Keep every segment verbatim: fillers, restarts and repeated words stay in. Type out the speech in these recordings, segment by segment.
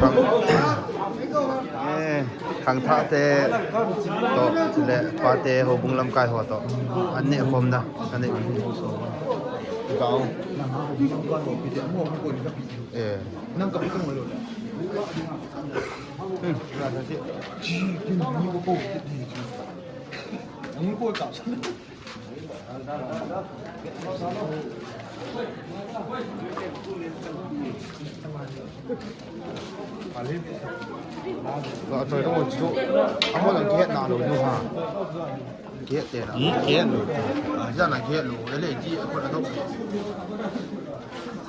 Khang, eh, khangthah te toh le pate houbung lamkai ho toh an neh khom na, an neh khom. Gao. Eh. Hmm. Lo a choi tong chu. Amo lang kihet na lo nu ha. Kihet te na. Hmm, kihet lo. Ja na kihet lo. Ele ji ko na dok.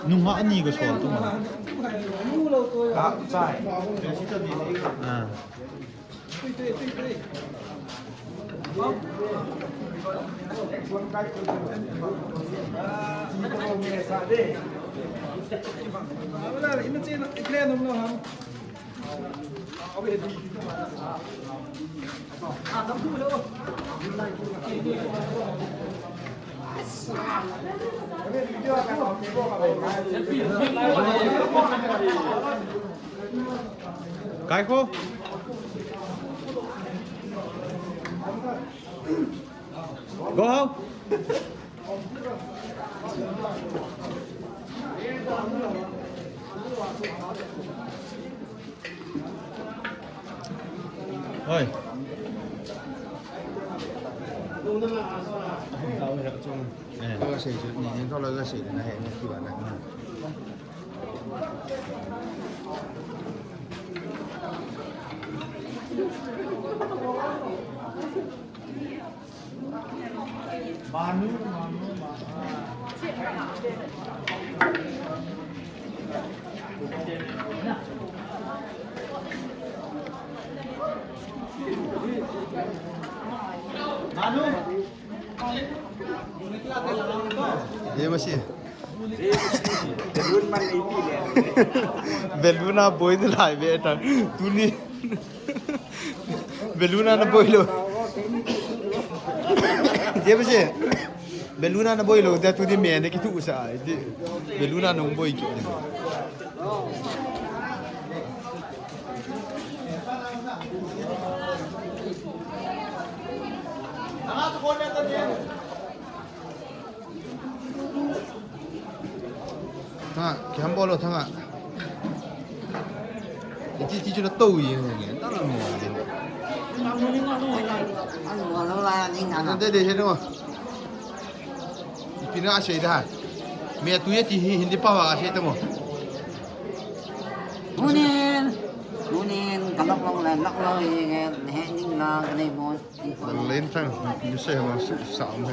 Nungah ani ko sol tu ma. Ka chai. Ah. Kai ko. Go hao. Oi. Eh. Ka sei chu, ni, ni, ka la ka sei na he, ni ki ba na. Ye masi. Balloon man nei pi le. Balloon a boi ni lai ve ta. Tuni. Balloon a na boi lo. Ye masi. Balloon a na boi lo. Ta tuni me ne ki tu sa. Balloon a na boi ki. Thanga, kiham bol lo, Thanga. Iti, iti chu na to yi nge, na na mo. Anu, anu la ni nga na. Ante de he no. Ipi na sei da. Me tu ye ti hi hindi pa wa sei ta mo. Munin, munin, kalok long le, lok long ye, he ning la, kanei mo. Len thang, ni se ma su sa ma.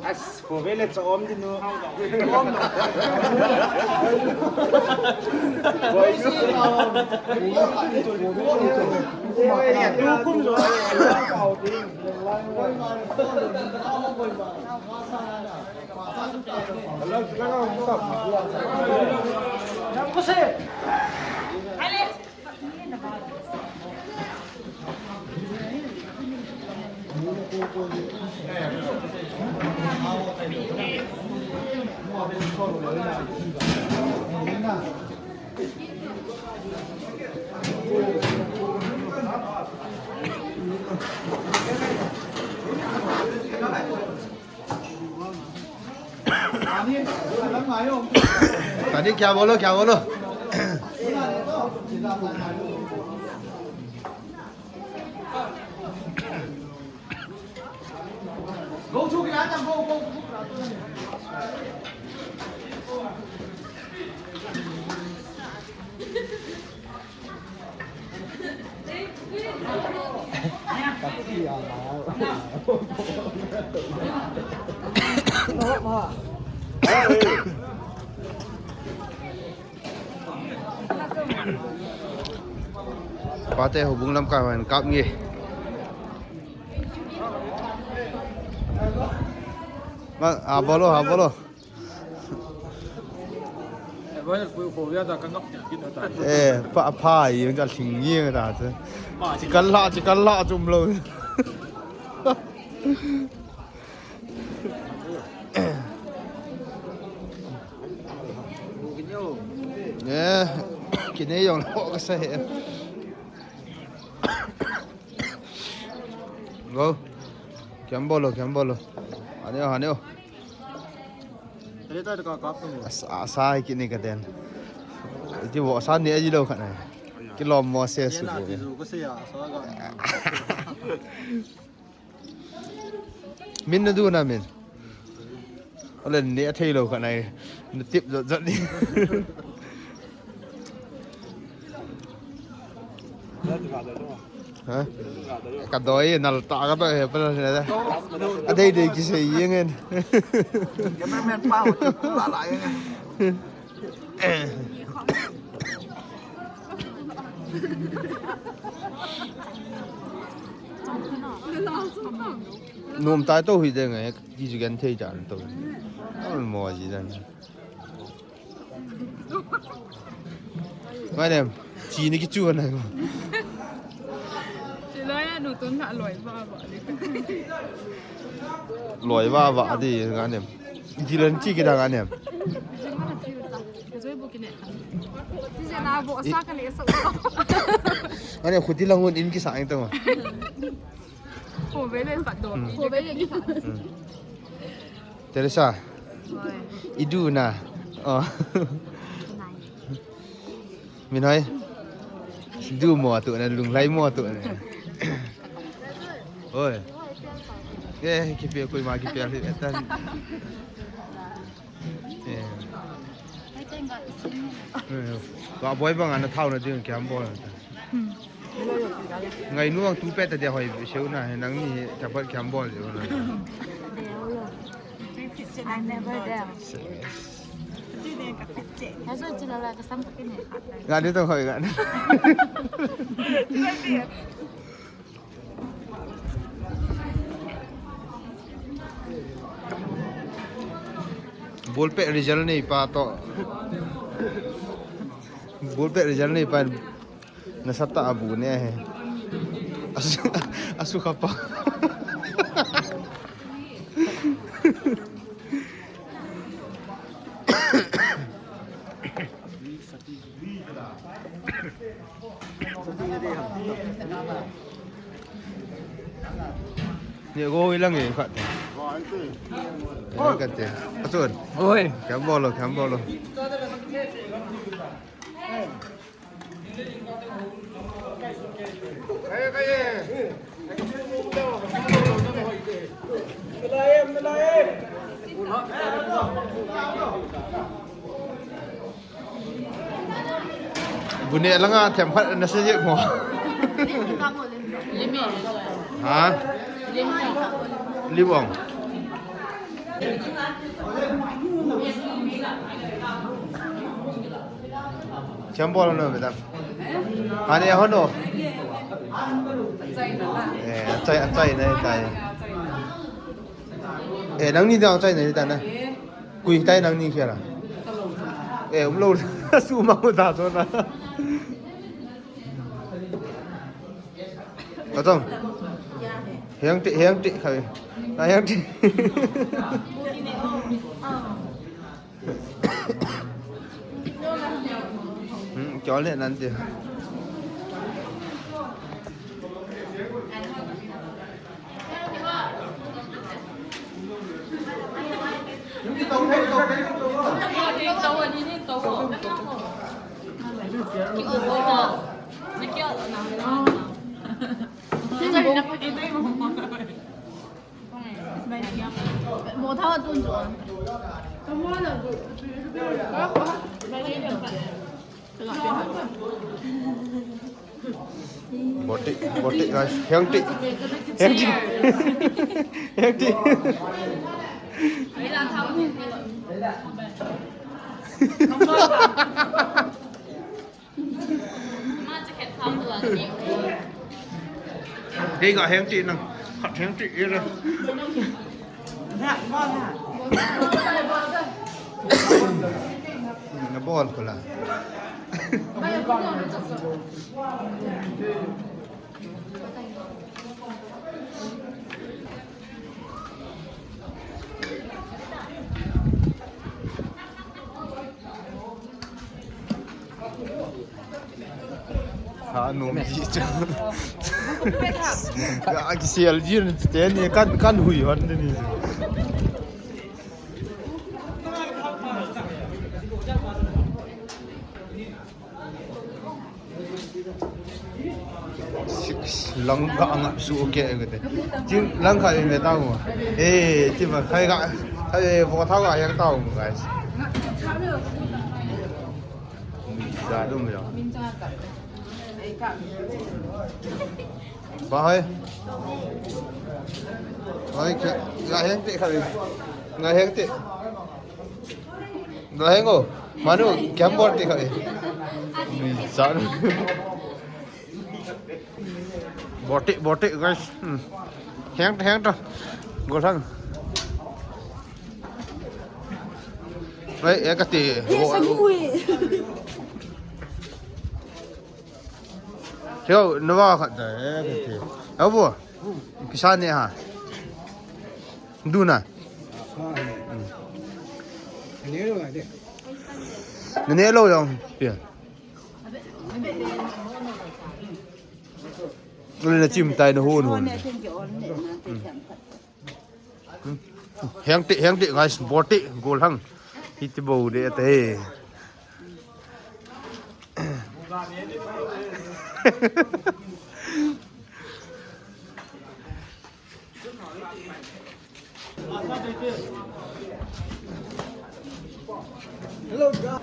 As, ko vele cha om di nu. Boy, tu kum lo. Tadi kya bolo, kya bolo? Pate houbung lamkai hon kap nge. Ma, ha bolo, ha bolo. Royal pui kho ya da ka ngap kin ta. Eh, pa, pa, yi ka thing yi ta te. Chi kal la, chi kal la chum lo. Eh, kine yong lo ka sa he. Go. Kiam bolo, kiam bolo. Aneo, aneo. Tadi tu ada kau kap tu. Asa, asa kini ka den. Iti bo sa ni aji lo kana. Kilom mo se su. Ye na ti su ko se ya, sa ga. Min na du na min. Ole ni a thei lo kana. Na tip jot jot ni. Ha? Ka doi, nal ta ka doi, he, pa na da. A dei dei ki sei yeng en. Cameraman pa ho, la la yeng en. Nom tai to hui de ngai, ki ju gan thei jan to. Al mo ji dan. Ngai nem, chi ni ki chu na. Chi la ya nu tun na loi ba ba le. Loi ba ba di ngai nem. Ji len chi ki da ngai nem. Ka joi bu ki ne. Chi je na bo sa ka le so. Ngai nem khuti lang un in ki sa eng to. Ko ve le ka do. Hmm. Ko ve le ki sa. Hmm. Teresa. Oi. I du na. Oh. Nai. Min hoi. Du mo tu na, lunglai mo tu na. Oi. Eh, kipe koima kipe li etan. Eh. Eh. Ba boi bang ana thau na ding kiam bol. Hmm. Ngai nu ang tu pet ta dia hoi seu na he nang ni he ta pat kiam bol seu na. I never dare. Yes. Hai so chila la ka sam ka kine. Nga ni to hoi nga. Ball pet result nei pa to. Ball pet result nei pa. Nasatah a bu ne he. Asu, asu khapa. Ni go ilang e khat. Ni khat te. Asun. Oi. Kiam bol lo, kiam bol lo. Bu neh langa themkhat na se jeh mo. Lim e. Ha? Lim e. Lim ong. Chambol no beta. Ani ho no. Eh, achai, achai na tai. Eh, nangni dang achai na tai na. Kui tai nangni kira. Eh, umlo su ma ko da so na. Atong. Heng ti, heng ti khai. Na heng ti. Hmm, chol le nan ti. Boti, boti guys, heng ti. Heng ti. Heng ti. Hei ga heng ti nang. Khat heng ti ira. Dah, dah. Na bol ko la. Ha, nom ji chu. Ka kisel ji ni te ni kan, kan hui hon ni. Six, langkah nga su ke ke te. Jing langkah in ve ta mo. Eh, ti ma khai ga, khai vo tha ga yang ta mo, guys. Sa dum yo. Ba hoi. Hoi ke, nga heng te khai. Nga heng te. Nga heng o. Manu, kya bol te khai. Ni sa. Bol te, bol te, guys. Hmm. Heng, heng to. Golhang. Wei, eh, kati. Yo, nova khat da, eh, kati. Abo. Kisa ne ha. Duna. Nene lo yong. Pia. Ule na chim tai na hun hun. Heng te, heng te, guys, bol te, golhang. Hiti bo de te. Hello, guys.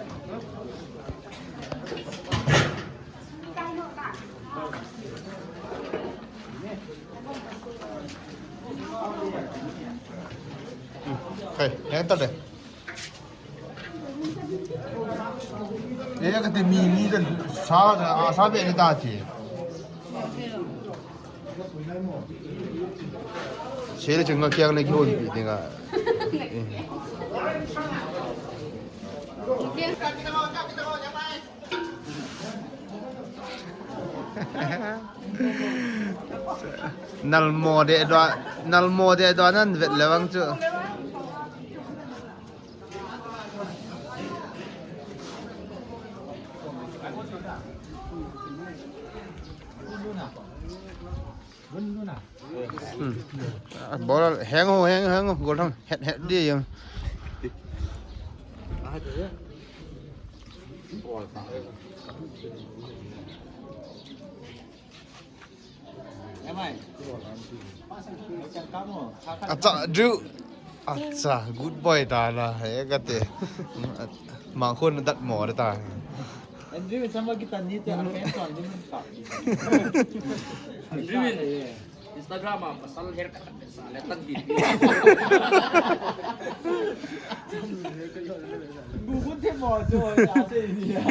Hey, enter there. Ye kati mi, mi ta sa, sa be ni ta chi. Sele chunga kiang le kihon pi dinga. Nalmo de do, nalmo de do nan vet le bang chu. Hmm. Ah, bol heng ho, heng, heng ho, golhang, het, het di yang. Acha, Drew. Acha, good boy ta la, eh, kati. Ma khun dat mo ta. Andrew, sama kita ni te, ang kaya sa, hindi mo pa. Andrew, Instagram ah, pasal haircut sa, letan di. Gugutin mo, Joy, ate niya.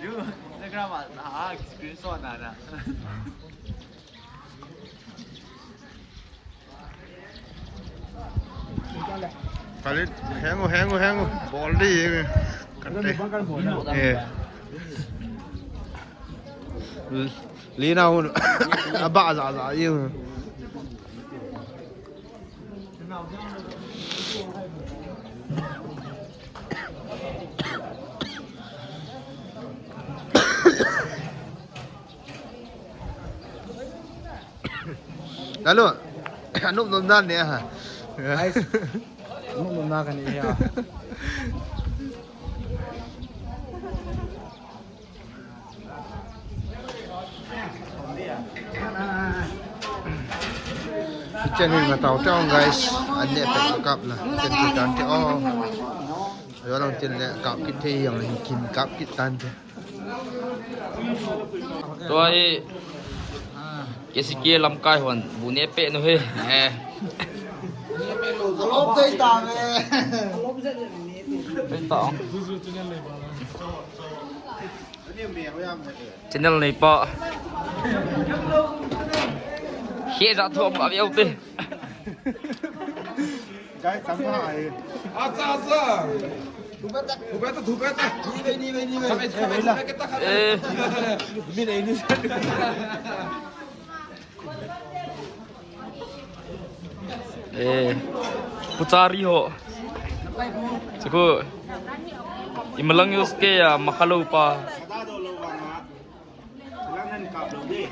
Yun, Instagram ah, ah, screenshot na na. Khalid, heng o, heng o, heng o. Bol di. Kate. Eh. Lina un. Aba za za. Hello. Anop nom na ne ha. Guys. Anop nom na ka ni ha. Kitchen hin nga tao tao, guys. An ne pe kap na. Chen ki tan te o. Ayo lang chen le kap kit thei yang hin kin kap kit tan te. Tua hi K C K lamkai hon bu ne pe nu hi. Eh. Alop dei ta me. Dei ta. Channel nei pa. He za thom a veu te. Kai tam ha ai. Acha, acha. Thupeta, thupeta. Ni ve, ni ve, ni ve. Khabe, khabe, khabe, khabe. Eh. Min ai ni. Eh. Puchari ho. Chuku. Imalang Yosuke ya makhalo pa. Lang nan kap lo de.